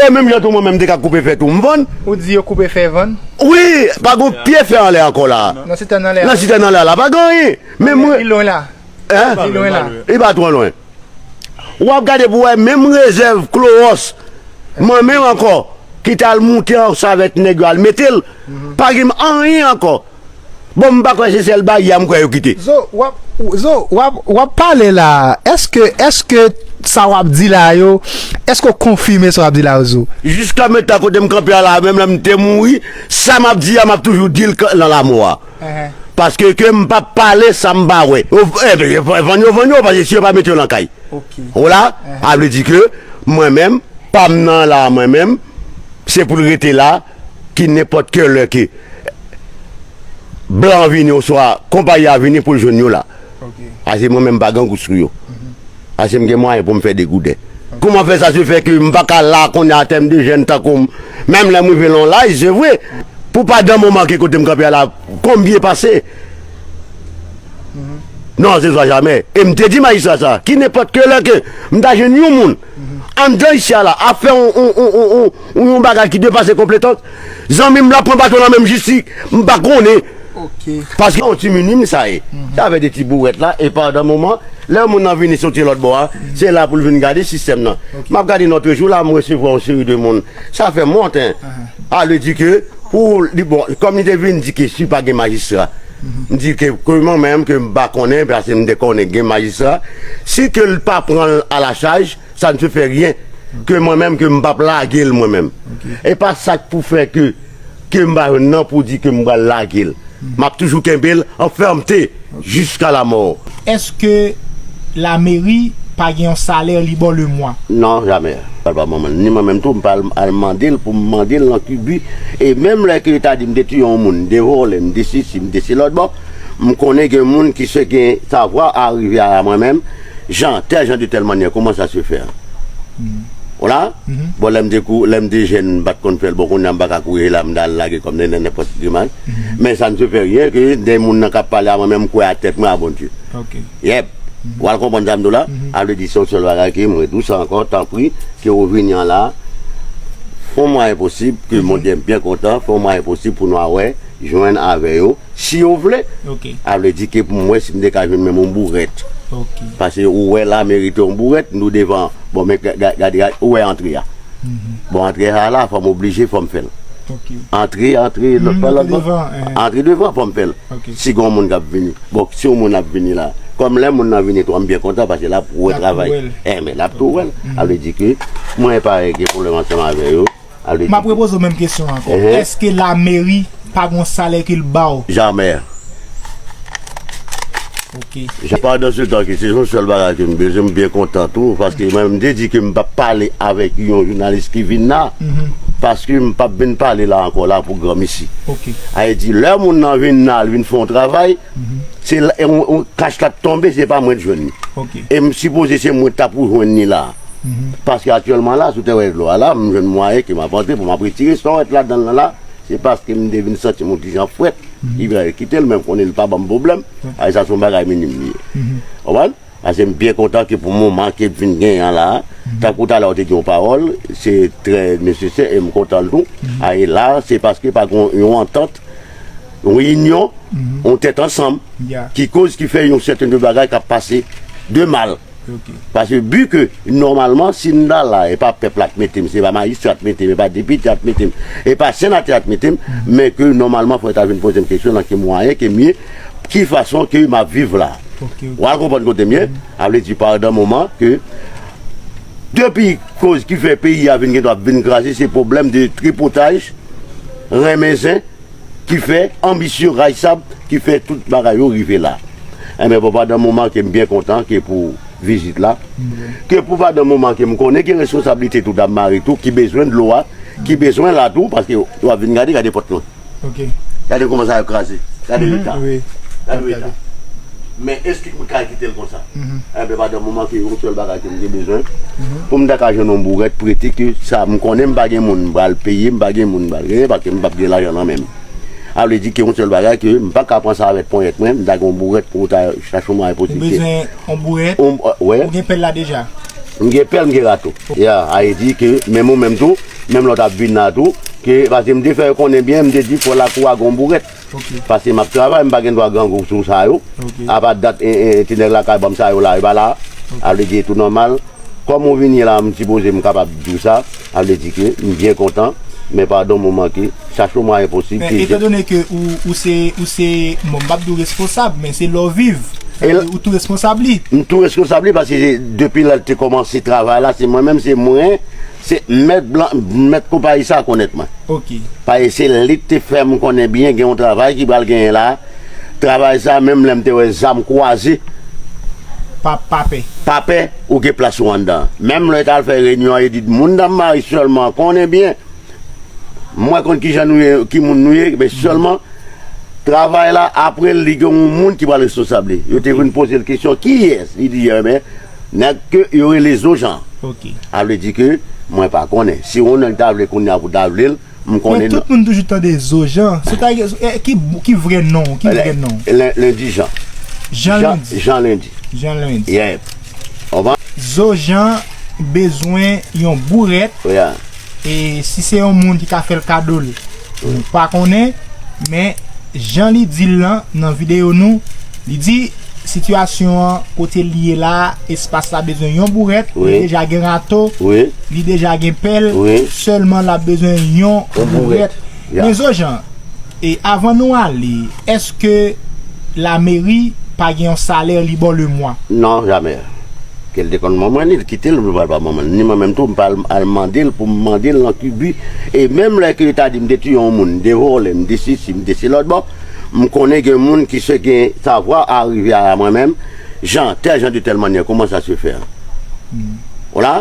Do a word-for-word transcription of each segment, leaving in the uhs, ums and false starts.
E menm jan tou mwen menm m te ka koupe fè tou m vann. Ou di yo koupe fè vann? Wi, pa gen pye fè anlè ankò la. Nan sitèn anlè a? Nan sitèn anlè a la, pa gen anyen. Men mwen. Li lwen la? Hein? Li lwen la? Li pa twò lwen. W ap gade pou wè menm rezèv klowòs mwen menm ankò ki t al moute ansanm avèk nèg yo al mete l, pa gen anyen ankò. Bon, m pa kwè se sèl baryè a m kwè yo kite. Zo, w ap, Zo, w ap, w ap pale la. Èske, èske sa w ap di la yo, èske w konfime sa w ap di la yo, Zo? Jiska mentan kote m kanpe a la, menm lè m te mouri, sa m ap di a, m ap toujou di l nan lanmò a. Paske ke m p ap pale sa m pa wè. Yo, eh, ben, yo vann yo, vann yo, paske si yo pa mete yo nan kay. Ou la, a vle di ke mwen menm, pa m nan la, mwen menm, se pou l rete la, ki nenpòt ke lè ke blan an vini, oswa konpayi a vini pou l jwenn yo la. Paske mwen menm, m pa gen gous sou yo. Paske m gen mwayen pou m fè degouden. Kouman fè sa se fè ke m pa ka la kounye a an tèm de jèn tankou m, menm lè m rive nan yon laj, se vre, pou pa dan moman ke kote m kanpe a la, konbyen pase? Non, se swa jamè. E m te di majistra sa, ki nenpòt ke lè ke m ta jwenn yon moun anndan isi a la, ap fè yon, yon, yon, yon, yon, yon bagay ki depase konpetans, zanmi m la pran baton nan men m jis si m pa konnen. Paske yon ti minim sa ye. Sa fè de ti bourèt la, e pandan moman, lè moun nan vini soti lòt bò a, se la pou l vin gade sistèm nan. M ap gade nòt jou la, m resevwa yon seri de moun. Sa fè m wont, en. A vle di ke, pou li, bon, kòm li te vin di ke si pa gen majistra, m di ke, ke mwen menm, ke m pa konnen, paske m te konnen gen majistra, si ke l pa pran l a la chaj, sa n se fè ryen, ke mwen menm, ke m p ap lage l mwen menm. E pa sa k pou fè ke, ke m pa jwenn nan pou di ke m pral lage l. M ap toujou kenbe l an fèmte jiska lamò. Èske lameri pa gen yon salè li ba w lemwa? Non, jamè. Papa manman, ni mwen menm tou, m pa al, al mande l pou m mande l nan kibi. E menm lè ke yo ta di m te tiye yon moun, m te vòlè, m te sesi, m te se lòt bò, m konnen gen moun ki se gen savwa a rive a mwen menm, jan, tèl jan de tèl mannyè, kòman sa se fè? Ou la? Bon, lè m te kou, lè m te jèn, m pa t konn fè l. Bon, kounye a m pa ka kouri la, m ta al lage kò m nan nenpòt ki grimaj. Men sa n se fè ryen ke de moun nan k ap pale a mwen menm, m kwè a tèt mwen a Bondye. Yèp. Ou al konprann sa m di w la? A vle di se yon sèl bagay ke m ret ou sa ankò, tanpri, ke ou vini an la, fè yon mwayen posib, ke Bondye m byen kontan, fè yon mwayen posib pou nou a wè, jwenn avè yo, si yo vle. A vle di ke pou m wè si m te ka jwenn menm yon bourèt. Paske ou wè la merite yon bourèt, nou devan, bon, men gade, gade, ou wè antre a. Bon, antre a la, fò m oblije, fò m fè l. Antre, antre, lòt pa lòt bò. Antre devan, fò m fè l. Si gen yon moun k ap vini. Bon, si yon moun ap vini la, kòm lè moun nan vini tou, m byen kontan, paske l ap wè travay. Enben, l ap tou wè l. A vle di ke mwen pa gen pwoblèm ansanm avè yo. M ap repoze w menm kesyon an ankò. Èske lameri pa gen yon salè ke l ba w? Jamè. Ok. Pandan se tan ke se yon sèl bagay ke m bezwen, m byen kontan tou, paske mwen, m te di ke m p ap pale avèk yon jounalis ki vin la, paske m p ap vin pale la ankò la pou granmesi. Ok. A vle di, lè moun nan vin la, l vin fè yon travay, se la, yon, yon kach la t tonbe, se pa mwen t jwenn li. Ok. E m sipoze se mwen t ap pou jwenn li la. Paske aktyèlman la, sou tèren dlo a la, m jwenn mwayen ke m ap antre pou m ap retire sa w wè t ladan l lan la. Se paske m te vin santi m yon ti jan frèt. Li vle kite l, men m konnen li pa ban m pwoblèm. Ay, sa se yon bagay minim li ye. Konprann? Paske m byen kontan ke pou moman ke vin genyen an la, tankou talè w te gen yon pawòl, se trè nesesè e m kontan l tou. Ay, la, se paske pa gen yon antant, yon inyon, yon tèt ansanm, ki koz, ki fè yon sèten de bagay k ap pase de mal. Paske bi ke, nòmalman, si m ta la, e pa pèp la k mete m, se pa majistra k mete m, e pa depite a k mete m, e pa senatè a k mete m, men ke nòmalman, fò yo ta vin poze m kesyon nan ki mwayen ke m ye, ki fason ke m ap viv la. Ou al konprann kote m ye? A vle di, pandan moman ke, depi koz ki fè peyi a vin gen dwa vin kraze, se pwoblèm de tripotaj, renmen zen, ki fè anbisyon, ray sab, ki fè tout bagay yo rive la. Enben, bon, pandan moman ke m byen kontan ke pou vizit la, ke pou pandan moman ke m konnen gen responsablite tou, dam mari tou, ki bezwen dlo a, ki bezwen la tou, paske w ap vin gade, gade pòt mwen. Ok. Gade kòman sa ap kraze. Gade eta. Gade eta. Men èske m ka kite l konsa? Enben, pandan moman ke yon sèl bagay ke m te bezwen, pou m ta ka jwenn yon bourèt prete ke sa, m konnen m pa gen moun m pral peye, m pa gen moun m pral genyen, paske m p ap gen lajan nan men m. A vle di ke yon sèl bagay ke m pa ka pran sa avèk ponyèt mwen, m ta gen yon bourèt pou ta chache yon mwayen posib. Ou bezwen yon bourèt? Ou gen pèl la deja? M gen pèl, m gen rato. Ya, a e di ke menm ou menm tou, menm lè w t ap vin la tou, ke, paske m te fè yo konnen byen, m te di fò lakou a gon bourèt. Ok. Paske m ap travay, m pa gen dwa grangou sou sa yo. Ok. Apa dat, e, e, ti nèg lakay ban m sa yo la, yo pa la. Ok. A vle di tou nòmal. Kòm ou vini la, m sipoze m kapab di w sa. A vle di ke m byen kontan, men pandan moman ke chache yon mwayen posib Men ke etan done ke ou, ou se, ou se, bon, m p ap di w responsab, men se lè w viv. Sa vle di ou tou responsab li. M tou responsab li paske se depi lè l te kòmanse travay la, se mwen menm, se mwen, se mèt blan, mèt konpayi sa konèt mwen. Ok. Paske se li k te fè m konnen byen gen yon travay ki pral genyen la. Travay sa, menm lè m te wè zam kwaze, Pa, pa pè. pa pè, ou gen plas ou anndan. Menm lè l t al fè reyinyon an, li di moun Dam Mari sèlman konnen byen. Mwen konn kijan nou ye, ki moun nou ye, men sèlman travay la, apre l, li gen yon moun ki pral responsab li. Yo te vin poze l kesyon, kiyès? Li di, enben, nèg ke yo rele Zojan. Ok. A vle di ke mwen pa konnen. Si yon nèg ta vle kounye a pou ta vle l, m Men konnen tout non. moun toujou tande Zojan. Se ta, e, ki, ki vrè non, ki vrè non? Len-, Lendi Jan. Jan Jan, Lendi. Jan Lendi. Jan Lendi. Yeah. Ou konprann? Zojan bezwen yon bourèt. Yeah. E si se yon moun ki ka fè l kado l, nou pa konnen, men jan li di l lan nan videyo nou, li di sitiyasyon an kote l ye la, espas la bezwen yon bourèt, li Wi. deja gen rato, Wi. li deja gen pèl, Wi. sèlman l ap bezwen yon Yon bourèt. bourèt. Ya. Men Zojan, e avan nou ale, èske lameri pa gen yon salè li ba w lemwa? Non, jamè. Ke l te konn ban mwen li, l kite l, m pral pa ban mwen. Ni mwen menm tou, m pa al, al mande l pou m mande l nan kibi. E menm lè ke yo ta di m te tiye yon moun, m te vòlè, m te sesi, m te se lòt bò, m konnen gen moun ki se gen savwa a rive a mwen menm, jan, tèl jan de tèl mannyè, kòman sa se fè? Ou la?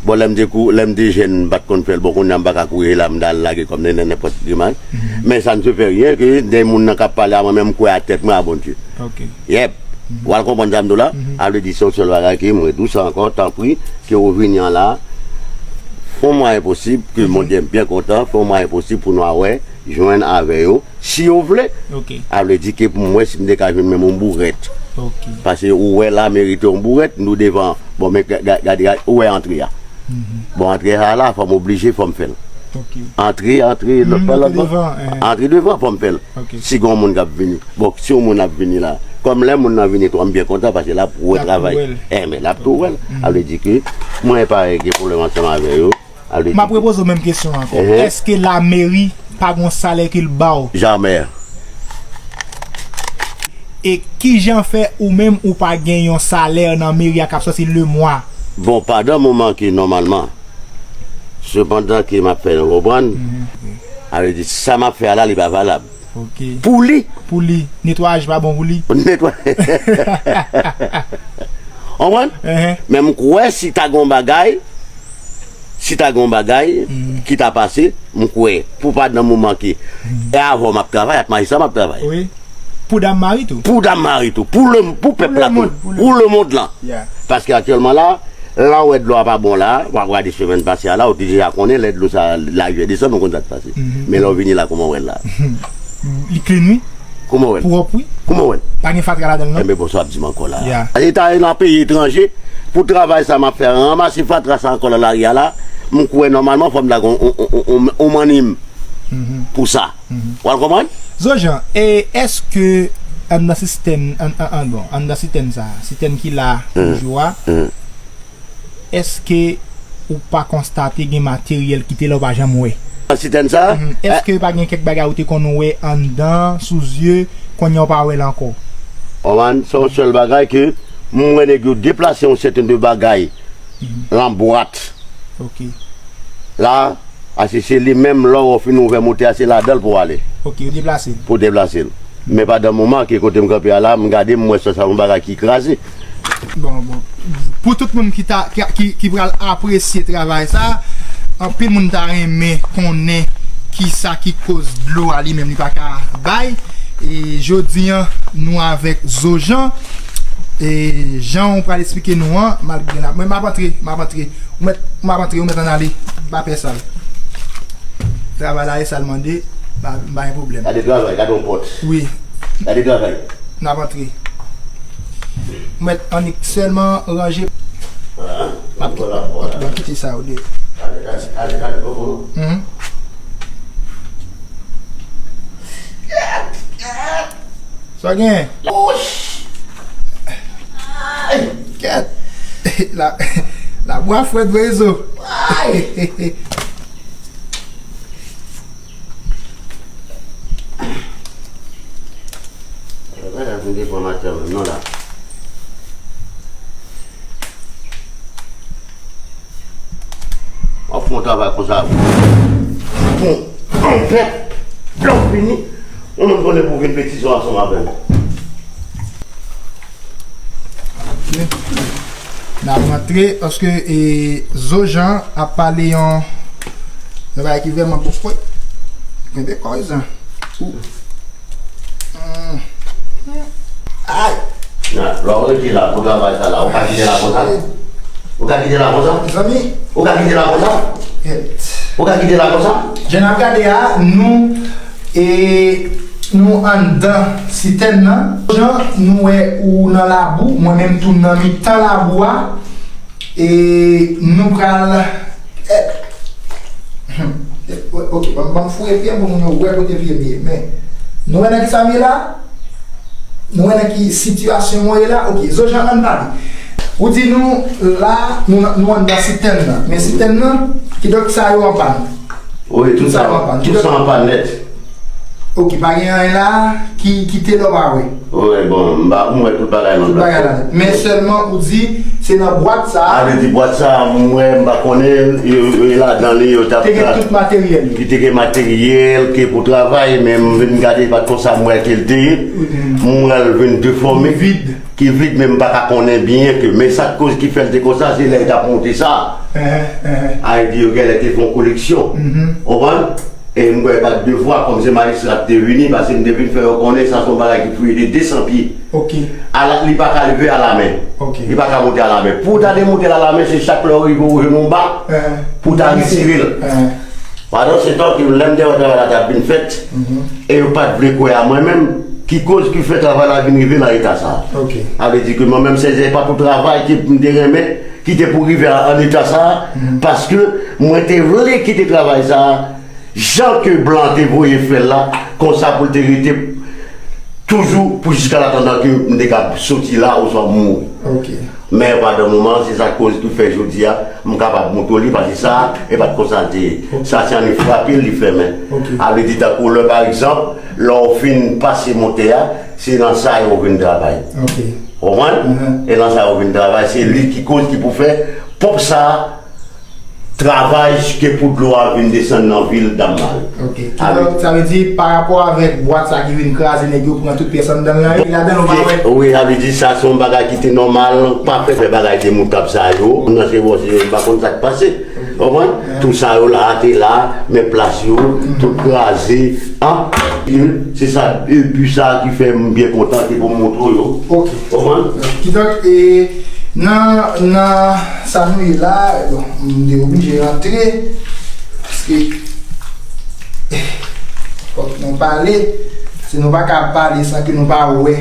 Bon, lè m te kou, lè m te jèn, m pa t konn fè l. Bon, kounye a m pa ka kouri la, m ta al lage kò m nan nenpòt grimay. Men sa n se fè ryen ke de moun nan k ap pale a mwen menm, m kwè a tèt mwen a Bondye. Ok. Yep. Ou al konprann sa m di w la? A vle di se yon sèl bagay ke mwen di w sa ankò, tanpri, ke ou vini an la, fè yon mwayen posib, ke Bondye m byen kontan, fè yon mwayen posib pou nou a wè, jwenn avè yo, si yo vle. Ok. A vle di ke pou m wè si m te ka jwenn menm yon bourèt. Ok. Paske ou wè la merite yon bourèt, nou devan, bon, men ga-, ga-, gade, gade, ou wè antre a. Bon, antre a la, fò m oblije, fò m fè l. Ok. Antre, antre, lòt pa lòt bò. Antre devan, eh. Antre devan, fò m fè l. Ok. Si gen yon moun k ap vini. Bon, si yon moun ap vini la, kòm lè moun nan vini tou, m byen kontan paske l ap wè travay. L ap tou wè l. Eh, men l ap tou wè l. A vle di ke mwen pa gen pwoblèm ansanm avè yo. A vle di M ap ke repoze w menm kesyon an ankò. Ehe. Èske lameri pa gen yon salè ke l ba w? Jamè. E kijan fè ou menm ou pa gen yon salè nan meri a k ap sòti lemwa? Bon, pandan moman ke nòmalman, sepandan ke m ap fè nou konprann, a vle di sa m ap fè a la, li pa valab. Ok. Pou li. Pou li. Netwayaj pa bon pou li. Netwa-, konprann? Ehe. Men m kwè si ta gen yon bagay, si ta gen yon bagay ki ta pase, m kwè, pou pa nan moman ke, e avè w m ap travay, ak majistra m ap travay. Wi. Pou Dam Mari tou. Pou Dam Mari tou. Pou le, pou pèp la tou. Pou lemond, pou lemond. Pou lemond lan. Yeah. Paske aktyèlman la, lè w wè dlo a pa bon la, w ap gade semèn pase a la, ou te deja konnen lè dlo sa larivyè desann, ou konn sa k pase. Men lè w vini la, kòman w wè l la? Li clean, wi. Kòman w wè l? Pwòp, wi. Kòman w wè l? Pa gen fatra ladan l, non. Enben, bon, sa w ap di m ankò la. Yeah. E ta nan peyi etranje, pou travay sa m ap fè, ranmase fatra sa ankò nan lari a la, m kwè nòmalman fò m ta gen on, on, on, on, on mannim pou sa. Ou al konprann? Zojan, e èske anndan sistèm, an, an, an, bon, anndan sistèm sa, sistèm ki la toujou a, èske ou pa konstate gen materyèl ki te la ou pa janm wè? Nan sistèm sa? Èske pa gen kèk bagay ou te konn wè anndan, sou zye, kounye a ou pa wè l ankò? Konprann? Se yon sèl bagay ke m wè nèg yo deplase yon sèten de bagay lan bwat. Ok. La, Paske se li menm, lè w fin ouvè motè a, se ladan l pou w ale. Ok, yo deplase l. Pou deplase l. Men pandan moman ke kote m kanpe a la, m gade, m wè sa, sa yon bagay ki kraze. Bon, bon. Pou tout moun ki ta, ki, ki, ki pral apresye travay sa, anpil moun ta renmen konnen kisa ki koz dlo a li menm li pa ka bay. E jodi a, nou avèk Zojan. E jan w pral eksplike nou an, malgre la. Mwen, m ap antre, m ap antre. Ou mèt, m ap antre, ou mèt ann ale. Pa pè sal. Travay la e sa l mande, pa, m pa gen pwoblèm. Gade travay, gade yon pòt. Wi. Gade travay. N ap antre. Ou mèt annik sèlman ranje. Ah, m ap kite Kite sa ou de. Ale, ale, ale, ale, koko. Mhm. Sa gen? Kèt. La, labwa frèt vre zo. Gade, vin devan maten menm non la. W ap fè yon travay konsa. Bon, anfèt, lè w fini, yon moun konnen pou vin betize ansanm avè m. N ap rantre, paske, e, Zo Jan ap pale yon, yon bagay ki vrèman pwofon. Kenbe kò w, Zan. Ou. Hmm. Ay! Nan, lè w rete la pou travay sa la, ou ka kite la konsa? Ou ka kite la konsa? Zanmi? Ou ka kite la konsa? Yèt. Ou ka kite la konsa? Jan n ap gade a, nou, e, nou anndan sitèn nan. Jan nou wè ou nan labou, mwen menm tou m nan mitan labou a. E nou pral, eh, hmm, eh, ok, ban m, ban m foure pye m pou moun yo wè kote pye m ye. Men, nou wè nan ki sa m ye la? Nou wè nan ki sitiyasyon mwen ye la? Ok, Zo Jan, ann pale. Ou di nou la, nou, nou anndan sitèn nan. Men sitèn nan, kidonk sa yo an pàn. Wi, tout sa, tout sa an pàn nèt. Ok, pa gen anyen la ki, ki te la w pa wè? Wi, bon, m pa, m wè tout bagay nan bwat la. Men sèlman ou di, se nan bwat sa a. A vle di bwat sa a, m wè, m pa konnen, yo, yo ladan li, yo t ap. Te gen tout materyèl yo. Ki te gen materyèl, ke pou travay, men m vin gade, pa t konsa m wè ke l te ye. M wè l vin defòme. Vid. Ki vid, men m pa ka konnen byen ke. Men sa k koz ki fè l te konsa, se lè l t ap monte sa. A vle di, yo genlè te fè yon koleksyon. Ou konprann? E m kwè pa t de fwa, kòm se majistra k te vini, paske m te vin fè yo konnen sa se yon bagay ki plis de de san pye. Ok. Ala, li pa ka leve alamen. Ok. Li pa ka monte alamen. Pou w ta demonte l alamen, se chak lè w rive ou jwenn yon ba, pou w ta retire l. Pandan se tan ke lè m te wè travay la t ap vin fèt, e yo pa t vle kwè a mwen menm, ki koz ki fè travay la vin rive nan eta sa a. Ok. Sa vle di ke mwen menm, se, se pa pou travay ke m te renmen, ki te pou rive a, an eta sa a, paske mwen te vle kite travay sa a, jan ke blan te voye fè l la, konsa pou l te rete toujou pou jiskalatandan ke m te ka soti la oswa m mouri. Ok. Men pandan moman, se sa k koz ki fè jodi a, m kapab montre w li, paske sa, e pa t konsa l te ye. Ok. Sa, se annik frape l, li fèmen. Ok. Sa vle di, tankou lè, pa egzanp, lè w fin pase motè a, se nan sa yo vin travay. Ok. Ou konprann? E nan sa yo vin travay, se li ki koz ki pou fè ponp sa a, travay ke pou dlo a vin desann nan vil Dam Mari. Ok. Kidonk, sa vle di, pa rapò avèk bwat sa ki vin kraze, nèg yo pran tout pyès anndan l la, yo ladan l, ou pa wè? Wi, sa vle di, sa se yon bagay ki te nòmal, pa fè, fè bagay demoutap sa yo. Nan se bon, se, m pa konn sa k pase. Ou konprann? Tout sa yo la, te la, men plas yo, tout kraze. An, se sa, e, bi sa ki fè m byen kontan, ke pou m montre w yo. Ok. Ou konprann? Kidonk, e, Nan, nan sa nou ye la, bon, m te oblije rantre, paske fòk nou pale, si nou pa ka pale san ke nou pa wè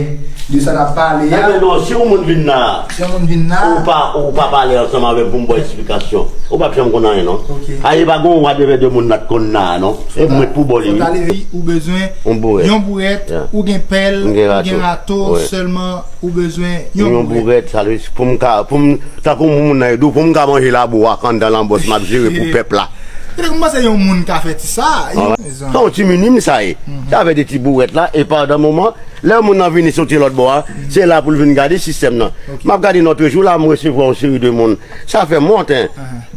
de sa n ap pale a. Ebyen non, si yon moun vin la, si yon moun vin la, ou pa, ou pa pale ansanm avè m pou m ba w esplikasyon, ou p ap janm konn anyen non. Ok. A, e pa gon wadevè de moun la t konn la a non. E mwen pou bò li, wi. Fòk ale vi, ou bezwen yon bourèt, ou gen pèl, ou gen rato, sèlman ou bezwen yon bourèt. Yon bourèt, sa vle di, pou m ka, pou m, tankou moun nan e dou, pou m ka manje labou a, anndan lanbòs, m ap jere pou pèp la. Kidonk, m panse yon moun ka fè ti sa. Sa yon ti minim sa ye. Sa fè de ti bourèt la, e pandan moman, lè moun nan vini soti lòt bò a, se la pou l vin gade sistèm nan. M ap gade lòt jou la, m resevwa yon seri de moun. Sa fè m wont, en.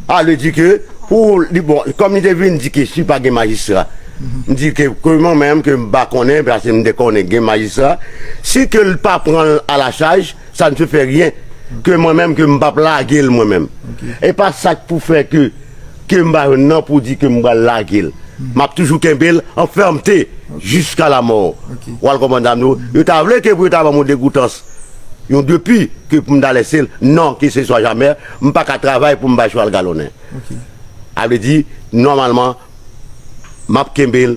Sa vle di ke, pou li, bon, kòm li te vin di ke si pa gen majistra, m di ke, ke mwen menm, ke m pa konnen, paske m te konnen gen majistra, si ke l pa pran l a la chaj, sa n se fè ryen, ke mwen menm, ke m p ap lage l mwen menm. E pa sa k pou fè ke, ke m pa jwenn nan pou di ke m pral lage l. M ap toujou kenbe l an fèmte jiska lamò. Ou al konprann sa m di w? Yo ta vle ke pou yo ta ban m yon degoutans, yon depi, ke pou m ta lèse l. Non, ke se swa jamè, m pa ka travay pou m bay chwal galonnen. Sa vle di, nòmalman, m ap kenbe l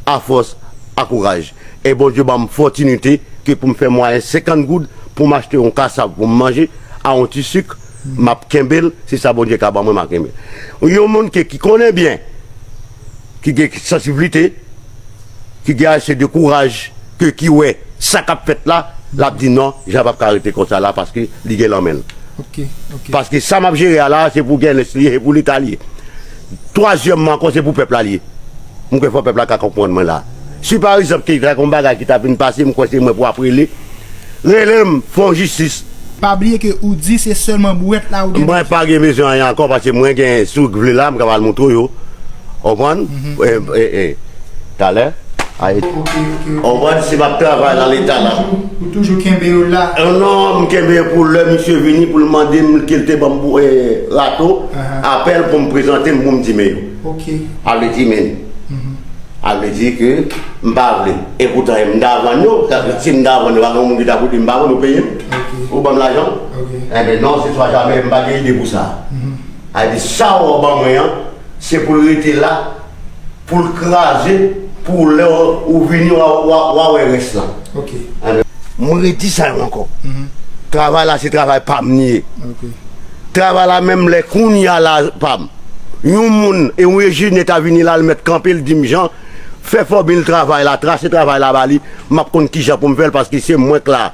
a fòs, a kouraj. E Bondye ban m fòtinite ke pou m fè mwayen senkant goud pou m achte yon kasav pou m manje, a yon ti sik, M ap kenbe l, se sa Bondye ka ban mwen, m a kenbe. Yon moun ke, ki konnen byen, ki gen sansiblite, ki gen ase de kouraj, ke, ki wè sa k ap fèt la, l ap di non, Jan p ap ka rete konsa la, paske li gen lan men l. Ok, ok. Paske sa m ap jere a la, se pou Genlens li ye, se pou Leta li ye. Twazyèmman ankò, se pou pèp la li ye. M kwè fò pèp la ka konprann mwen la. Si pa egzanp, ke ta gon bagay ki ta vin pase, m kwè se mwen pou ap rele. Rele m, fè yon jistis. Pa bliye ke ou di se sèlman bwèt la ou gen. Mwen pa gen bezwen anyen ankò, paske mwen gen, si w vle la, m ka al montre w yo. Ou konprann? Mhm. E, e, e, talè. Ay. Ok, ok, ok. Ou konprann, si m ap travay nan Leta la. Ou toujou, ou toujou kenbe yo la? Eh, non, m kenbe pou lè misye vini, pou l mande m, ke l te ban m bou-, e, rato, apèl pou m prezante m, pou m di men yo. Ok. A vle di men. Mhm. A vle di ke m pa vle. E poutan, m ta vann yo. Si m ta vann yo, pa gen moun ki ta pou di m pa vann, ou peye m. Ok. Ou ban m lajan. Ok. Enben non, se swa jamè, m pa gen ide pou sa. Mhm. A di sa w ban mwen an, se pou l rete la, pou l kraze, pou lè w, ou vini, w a, w a, w a wè rès la. Ok. Enben, mwen redi sa yo ankò. Mhm. Travay la, se travay pa m li ye. Ok. Travay la, menm lè kounye a la, pa m. Yon moun, e yon enjenyè ta vini la, l mèt kanpe, l di m, Jan, fè fòmil travay la, trase travay la ba li, m ap konn kijan pou m fè l, paske se mwen k la.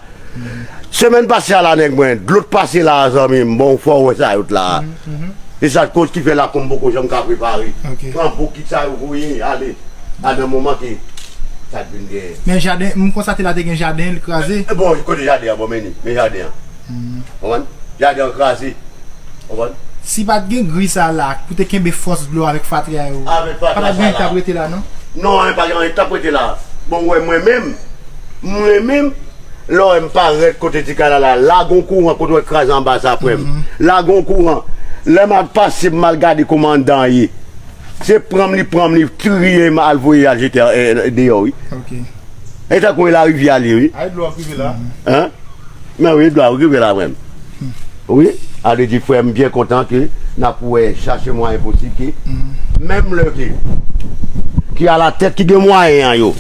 Semèn pase a la, nèg mwen, dlo t pase la, zanmi m, bon, fò w wè sa yo t la. Mhm, mhm. E sa k koz ki fè lakou m poko janm ka prepare. Ok. Pran bokit sa yo voye ale. A nan moman ke sa t vin gen. Men jaden, m konstate la te gen jaden, li kraze. E bon, kote jaden an, bon, men ni, men jaden an. Mhm. Konprann? Jaden an kraze. Konprann? Si pa t gen gri sa la, pou te kenbe fòs dlo avèk fatra yo, avèk fatra pa t ap gen sa anyen k t ap la rete la, non? Non, anyen pa t ap rete la. Bon, w wè mwen menm, mwen menm, lè w wè m parèt kote ti kay la la, la gon kouran kote w wè kraze anba sa, frè m. Mhm. La gon kouran. Lè m ap pase, m al gade kòman anndan an ye. Se pran m li pran m li, triye m al voye al jete, eh, deyò, wi. Ok. E tankou e larivyè li, wi. Ay, dlo ap rive la. Hein? Men wi, dlo ap rive la, frè m. Wi, a vle di, frè m, byen kontan ke n ap wè chache mwayen posib ke, menm lè ke, ki a la tèt ki gen mwayen an yo,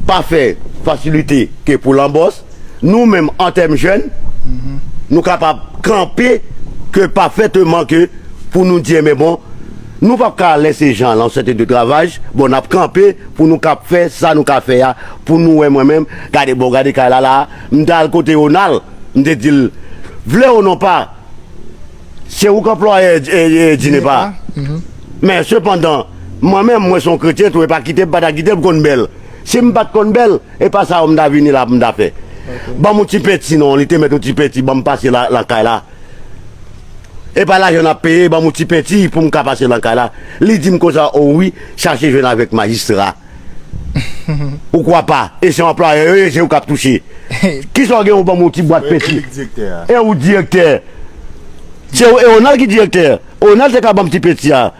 pa fè fasilite ke pou lanbòs, nou menm, an tèm jèn, nou kapab kanpe ke pafèteman ke pou nou di, enben bon, nou p ap ka lèse jan lan sèten de travay, bon, n ap kanpe pou nou kab fè sa nou ka fè a, pou nou wè mwen menm, gade bon, gade kay la la, m t al kote Ronald, m te di l, vle ou non pa, se ou k anplwaye, e, e, Dinepa. Dinepa, mhm. Men sepandan, mwen menm, mwen se yon kretyen tou, e pa kite m pa ta kite m konn bèl. Si m pa t konn bèl, e pa sa yo m ta vini la pou m ta fè. Ok. Ban m yon ti penti non, li te mèt yon ti penti, ban m pase la, lan kay la. E pa lajan n ap peye, ban m yon ti penti pou m ka pase lan kay la. Li di m konsa, o wi, chache jwenn avèk majistra. Ou kwè pa, e se yon anplwaye yo ye, se ou k ap touche. Kisa w gen ou ban m yon ti bwat penti? E ou direktè a. E ou direktè. Se ou, e Ronald ki direktè. Ronald te ka ban m ti penti a.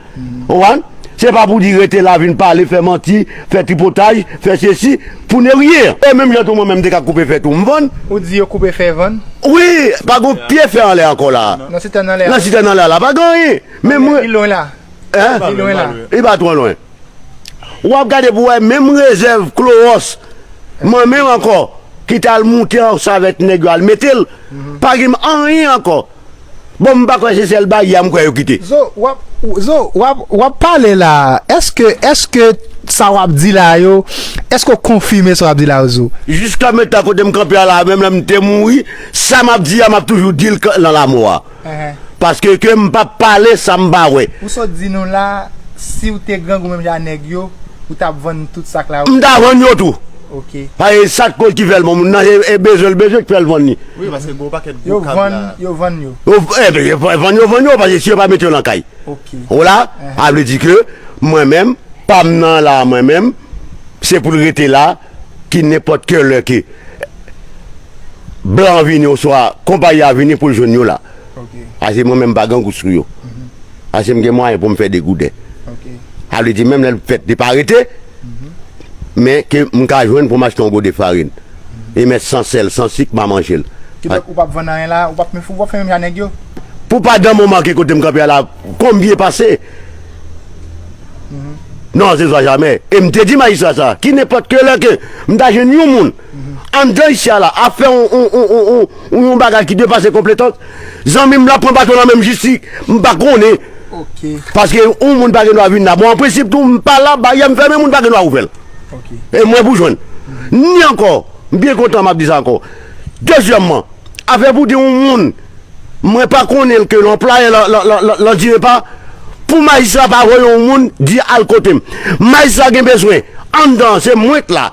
Ou konprann? Se pa pou di rete la vin pale, fè manti, fè tripotaj, fè sesi, pou ne rien. E menm jan tou mwen menm te ka koupe fè tou, m vann. Ou di yo koupe fè vann? Wi, pa gon pye fè anlè ankò la. Nan sitèn anlè a. Nan sitèn anlè a la, pa gen anyen. Men mwen. Li lwen la. Hein? Li lwen la. Li pa twò lwen. W ap gade pou wè menm rezèv klowòs, mwen menm ankò, ki t al moute ansanm avèk nèg yo al mete l, pa gen anyen ankò. Bon, m pa kwè se sèl baryè a m kwè yo kite. Zo, w ap, Zo, w ap, w ap pale la. Èske, èske sa w ap di la yo, èske w konfime sa w ap di la yo, Zo? Jiska mentan kote m kanpe a la, menm lè m te mouri, sa m ap di a, m ap toujou di l k-, nan lanmò a. Paske ke m p ap pale sa m pa wè. Ou sot di nou la, si w te grangou menm jan nèg yo, ou t ap vann tout sak la ou. M ta vann yo tou. Ok. Paske sa k koz ki fè l bon moun nan, e, e bezwen l bezwen k fè l vann li. Wi, paske gen yon pakèt gwo kab la. Yo vann, yo vann yo. Yo, e, ben, yo vann yo, vann yo, paske si yo pa mete yo nan kay. Ok. Ou la, a vle di ke mwen menm, pa m nan la, mwen menm, se pou l rete la, ki nenpòt kè lè ke blan vini oswa konpayi a vini pou l jwenn yo la. Ok. Paske mwen menm m pa grangou sou yo. Mhm. Paske m gen mwayen pou m fè de gouden. Ok. A vle di menm lè l fèt li pa rete, men ke m ka jwenn pou m achte yon gode farin. E mèt san sèl, san sik, m a manje l. Kidonk ou p ap vann anyen la, ou p ap, ou p ap fè menm jan nèg yo? Pou pa dan moman ke kote m kanpe a la, konbyen pase? Non, se swa jamè. E m te di majistra sa, ki nenpòt ke lè ke m ta jwenn yon moun, Anndan isi a la, ap fè yon, yon, yon, yon, yon, yon bagay ki depase konpetans. Zanmi m la pran baton nan men m jis si m pa konnen. Ok. Paske yon moun pa gen dwa vin la. Bon, an prensip tou, m pa la, baryè m fèmen, moun pa gen dwa ouvè l. Ok. E mwen pou jwenn. Ni ankò, m byen kontan m ap di sa ankò. Dezyèmman, afè pou di yon moun, mwen pa konnen l ke l anplwaye lan, lan, lan, lan, lan dire pa, pou majistra pa voye yon moun di al kote m. Majistra gen bezwen, anndan, se mwen k la.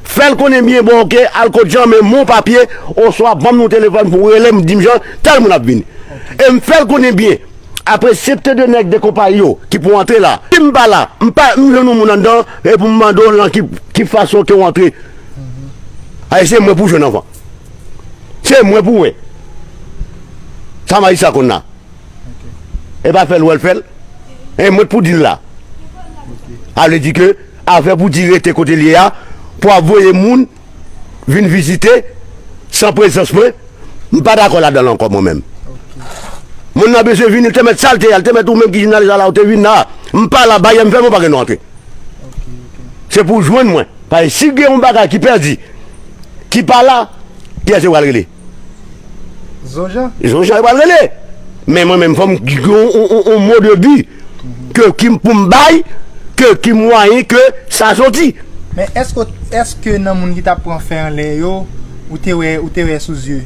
Fè l konnen byen, bon, ok, al kot Jan, men mon papye, oswa ban m yon telefòn pou w rele m, di m Jan, tèl moun ap vini. E m fè l konnen byen, apresepte de nèg de konpayi yo ki pou antre la. Si m pa la, m pa, m jwenn yon moun anndan, e pou m mande w lan ki, ki fason ke w antre. Aye, se mwen pou jwenn anvan. Se mwen pou wè. Sa majistra konn la. E pa fè l wè l fè l. E mwen pou di l la. A vle di ke afè pou di rete kote l ye a, pou ap voye moun vin vizite san prezans mwen, m pa dakò ladan l ankò mwen menm. Moun nan bezwen vini, l te mèt sa l te ye a, l te mèt ou menm ki jounalis la, la ou te vin la. M pa la, baryè m fèmen, ou pa gen dwa antre. Se pou w jwenn mwen. Paske si gen yon bagay ki pèdi, ki pa la, kiyès yo pral rele? Zonjan. Zonjan yo pral rele. Men mwen menm, fò m gen yon, yon, yon, yon mo de bi ke ki m pou m bay, ke ki mwayen ke sa soti. Men èske, èske nan moun ki t ap pran fè anlè yo, ou te wè, ou te wè sou zye?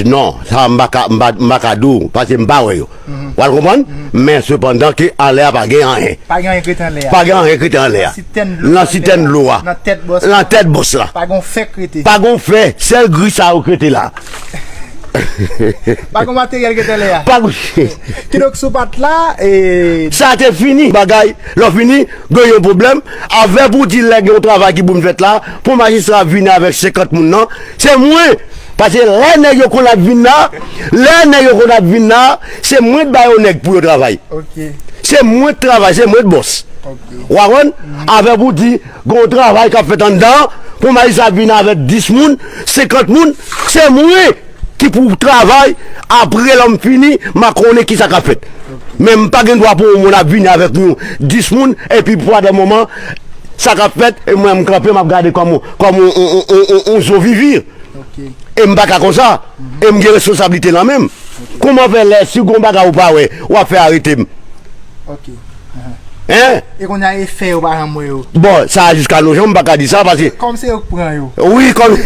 Non, sa m pa ka, m pa, m pa ka di w, paske m pa wè yo. Ou al konprann? Men sepandan ke anlè a pa gen anyen. Pa gen anyen k rete anlè a. Pa gen anyen k rete anlè a. Nan sitèn dlo a. Nan sitèn dlo a. Nan tèt bòs la. Nan tèt bòs la. Pa gen fè k rete. Pa gen fè. Sèl gri sa yo k rete la. Pa gen materyèl k rete anlè a. Pa gen. Kidonk, si w pa t la, e. Sa te fini. Bagay, lè w fini, gen yon pwoblèm. Avè pou di lè gen yon travay ki pou vin fèt la, pou majistra vini avèk senkant moun nan, se mwen. Paske lè nèg yo konn ap vin la, lè nèg yo konn ap vin la, se mwen k ba yo nèg pou yo travay. Ok. Se mwen k travay, se mwen k bòs. Ok. Ou konprann? Avè pou di, gen yon travay k ap fèt anndan, pou majistra vin avèk dis moun, senkant moun, se mwen ki pou travay, apre lè m fini, m a konnen kisa k ap fèt. Men m pa gen dwa pou yon moun ap vini avèk yon dis moun, epi pandan moman, sa k ap fèt, e mwen m kanpe, m ap gade kòm, kòm yon, yon, yon, yon, yon zo vivi. Ok. E m pa ka konsa. E m gen responsablite nan men m. Ok. Kòman fè lè, si gon bagay ou pa wè, w ap fè arete m? Ok. Hein? E kounye a, e fè yo pa janm wè yo? Bon, sa a jiska nou jan, m pa ka di sa, paske. Kòm se yo k pran yo. Wi, kòm.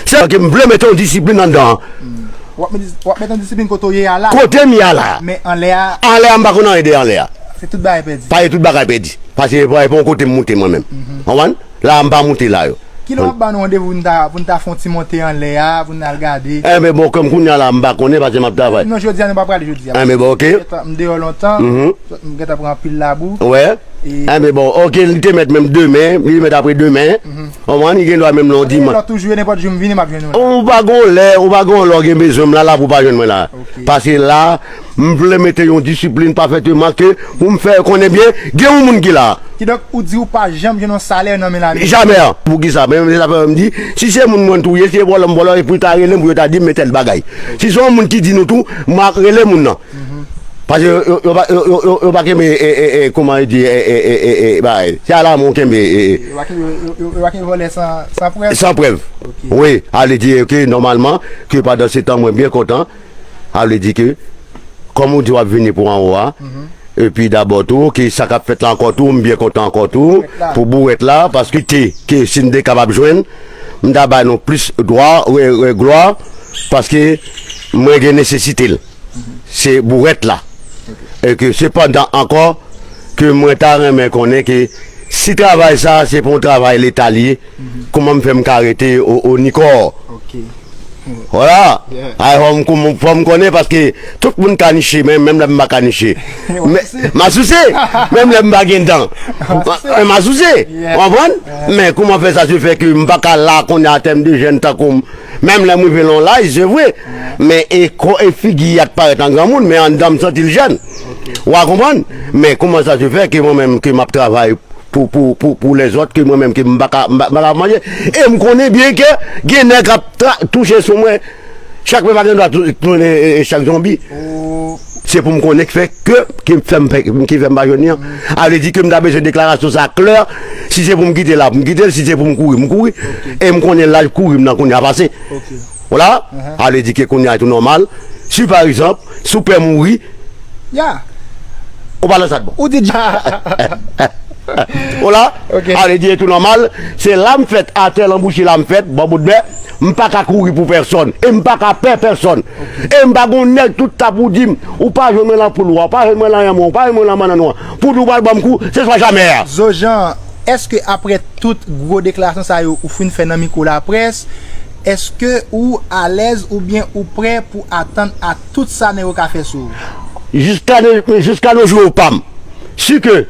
Se ke m vle mete yon disiplin anndan an. W ap met, w ap met yon disiplin kote w ye a la. Kote m ye a la. Men anlè a. Anlè a, m pa konn anyen de anlè a. Se tout bagay pèdi. Paske tout bagay pèdi. Paske e pa, e pa yon kote m moute mwen menm. Konprann? La a, m pa moute la yo. Kilè w ap ban nou randevou pou n ta, pou n ta fè yon ti monte anlè a, pou n al gade? Enben bon, kòm kounye a la, m pa konnen paske m ap travay. Non, jodi a, nou pa prale jodi a. Enben bon, ok. M deyò lontan, m gentan pran anpil labou. Wè. Enben bon, ok, li te mèt menm demen, li mèt apre demen. Konprann, li gen dwa menm lè yon dimanch. Lè w toujou ye, nenpòt jou m vini, m ap jwenn ou la. Ou pa gon lè, ou pa gon lè w gen bezwen m la, la pou w pa jwenn mwen la. Ok. Paske la, m vle mete yon disiplin pafèteman ke pou m fè konnen byen, gen yon moun ki la. Kidonk, ou di ou pa janm jwenn yon salè nan men lame? Jamè. Poukisa? Men se sa fè m di, si se moun mwen tou ye, si se vòlò m vòlò, e pou yo ta rele m, pou yo ta di m, men tèl bagay. Si se yon moun ki di nou tou, m a rele moun nan. Paske yo, yo, yo pa, yo, yo, yo, yo pa kenbe, e, e, e, kòman yo di, e, e, e, e, e, bagay. Se alamò kenbe, e, e. Yo pa kenbe, yo, yo, yo pa kenbe vòlè san, san prèv? San prèv. Ok. Wi, a vle di ke nòmalman, ke pandan se tan mwen byen kontan, a vle di ke, kòm ou di w ap vini pou anwo a, epi dabò tou, ke sa k ap fèt la ankò tou, m byen kontan ankò tou, pou bourèt la, paske te, ke si n te kapab jwenn, m ta bay nou plis dwa, e, e, glwa, paske mwen gen nesesite l. Se bourèt la. E ke sepandan ankò, ke mwen ta renmen konnen ke si travay sa, se pa yon travay Leta li ye, kòman m fè m ka rete o, o Nikò? Ok. Vwala. Yeah. Ay, fò m, fò m konnen paske tout moun ka niche, men menm lè m pa ka niche. M a souse. Menm lè m pa gen dan. M a souse. Yeah. Ou konprann? Yeah. Men kòman fè sa se fè ke m pa ka la kounye a an tèm de jèn tankou m? Menm lè m rive nan yon laj, se vre. Men e kò, e figi a k parèt an granmoun, men anndan m santi l jèn. Ok. Ou a konprann? Men kòman sa se fè ke mwen menm ke m ap travay pou, pou, pou, pou lèzòt, ke mwen menm ke m pa ka, m pa, m pa ka manje? E m konnen byen ke gen nèg k ap tra-, touche sou mwen. Chak mwen pa gen dwa tou-, tounen, e, e, chak zonbi. Oh. Se pou m konnen k fè ke, ki fè m, ki fè m pa jwenn li an. A vle di ke m ta bezwen deklarasyon sa klè, Si se pou m kite l, m kite l. Si se pou m kouri, m kouri. E m konnen laj kouri m nan kounye a pase. Ou la? Sa vle di ke kounye a tou nòmal. Si pa egzanp, si w pè mouri, Ya. Ou pa nan sa k bon. Ou di dja. Ou la? Sa vle di e tou nòmal. Se la m fèt, atè lan bouche la m fèt, bò bout bè. M pa ka kouri pou pèsòn. E m pa ka pè pèsòn. E m pa gon nèg tout ta pou di m, ou pa jwenn mwen lan poul ou a, ou pa jwenn mwen lan yanm ou a, ou pa jwenn mwen lan bannann ou a. Pou di w pral ban m kou, se swa jamè a. Zojan, èske aprè tout gwo deklarasyon sa yo ou fin fè nan mikwo laprès, èske ou alèz oubyen ou prè pou atann a tout sa nèg yo ka fè sou ou? Jiska ne- jiska nos jours pa m. Si ke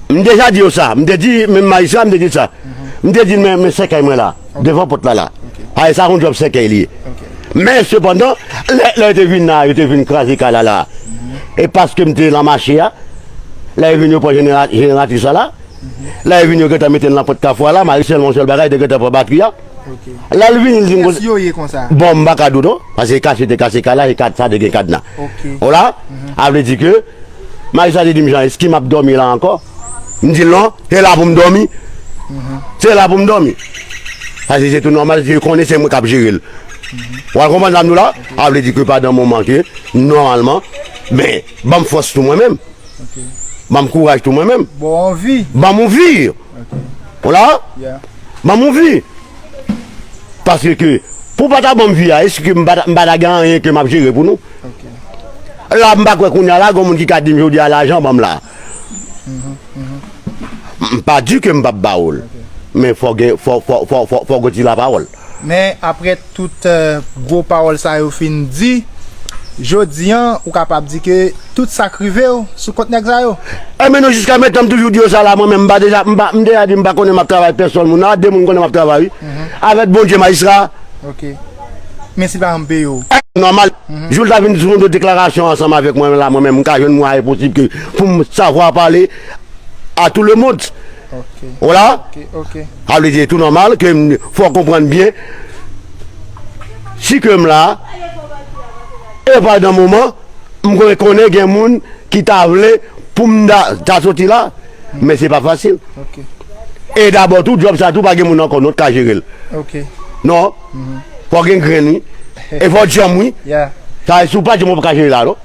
m deja di yo sa, m te di menm majistra, m te di sa. M te di l men men sèkèy mwen la, devan pòt la la. Ay sa yon djòb sèkèy li ye. Men sepandan, lè lè yo te vin la, yo te vin kraze kay la la. E paske m te lan mache a, lè yo vin yo pran jeneratris la la, lè yo vin yo gentan mete l nan pòt kafou a la, Marie sèlman yon sèl bagay, te gentan pran batri a. Lè l vini, l di m Kiyès yo ye konsa? Bon, m pa ka di w non, paske kache te kache kay la, e kad sa te gen kadna. Ok. Ou la? A vle di ke, majistra te di m, Jan, èske m ap dòmi la ankò? M di l non, se la pou m dòmi. Se la pou m dòmi. Paske se tou nòmal, yo konnen se mwen k ap jere l. Ou al konprann sa m di w la? A vle di ke pandan moman ke, nòmalman, men, ban m fòs tou mwen menm. Ban m kouraj tou mwen menm. Bon anvi. Ban m yon vi. Ou la? Ya. Ban m yon vi. Paske ke, pou w pa ta ban m vi a, èske m pa ta m pa ta gen anyen ke m ap jere pou nou? Ok. La, m pa kwè kounye a la, gon moun ki ka di m jodi a lajan ban m la. M pa di ke m p ap ba w l. Men fò gen, fò, fò, fò, fò, fò gen ti lapawòl. Men aprè tout euh, gwo pawòl sa yo fin di, jodi an, ou kapab di ke tout sa k rive w sou kont nèg sa yo. Enben non, jiska mentnan, m toujou di yo sa la, mwen menm, m pa deja, m pa, m deja di m pa konnen m ap travay pèsòn moun la, de moun konnen m ap travay, wi. Avèk Bondye, majistra. Ok. Men si l pa janm peye w. Nòmal. Jou l ta vin sou yon deklarasyon ansanm avèk mwen la, mwen menm, m ka jwenn mwayen posib ke pou m savwa pale à tout le monde. Ok. Ou la? Ok, ok. Sa vle di, tou nòmal, ke m, fò w konprann byen. Si ke m la, e pandan moman, m konnen gen moun ki ta vle pou m ta, ta soti la, men se pa fasil. Ok. E dabò tou, djòb sa tou pa gen moun ankò non k ka jere l. Ok. Non. Fò gen grenn, wi. E fò djanm, wi. Ya. Sa, si w pa djanm, ou pa ka jere la, non.